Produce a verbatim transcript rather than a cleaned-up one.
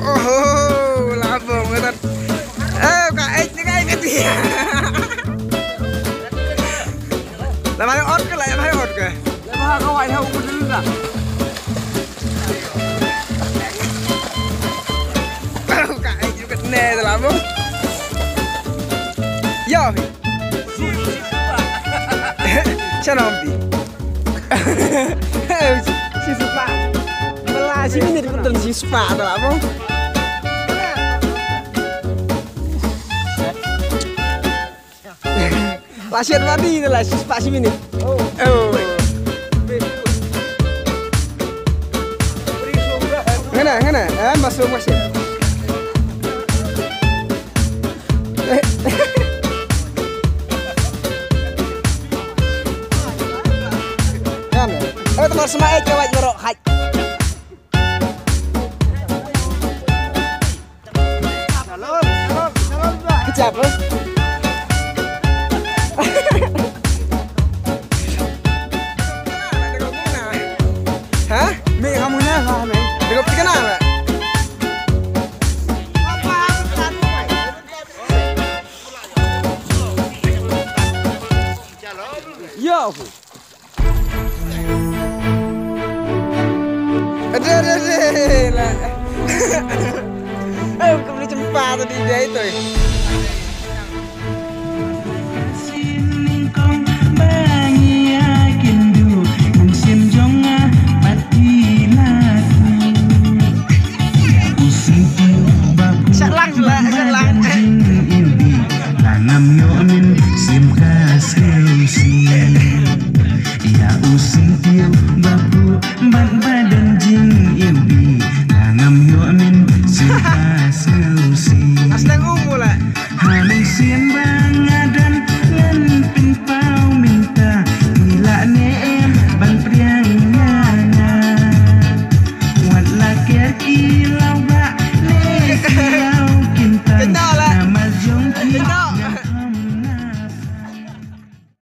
Oho, la bong ka tat. Eh, ka ej ni ka ej ka ti. La mai ot ka, la mai ot ka. La ba ka wai ha u dil na. Ka ej ka ne la bong. Yo. Shalom bi. Shi spah. Mala shi minit pun don shi spah ta la bong. La shet mati la shi spah shi minit. Oh. Ngana ngana, eh, masuk masuk. Kan. Eh, teman semua eh, coba jorok hai. Kecap, eh? Hah? Mi kamu na, ha, mi. Dekat tiga na, mi. Yo. Ade, ade, ade, la. Eh, kau boleh cempa tadi dia itu. Shat lang, shat lang, shat lang. Langam yo min sim ka seusi. Ya usin tiu bapu ban badan jing iwi. Langam yo min sim ka seusi. Aslang umula. Hamin sim ba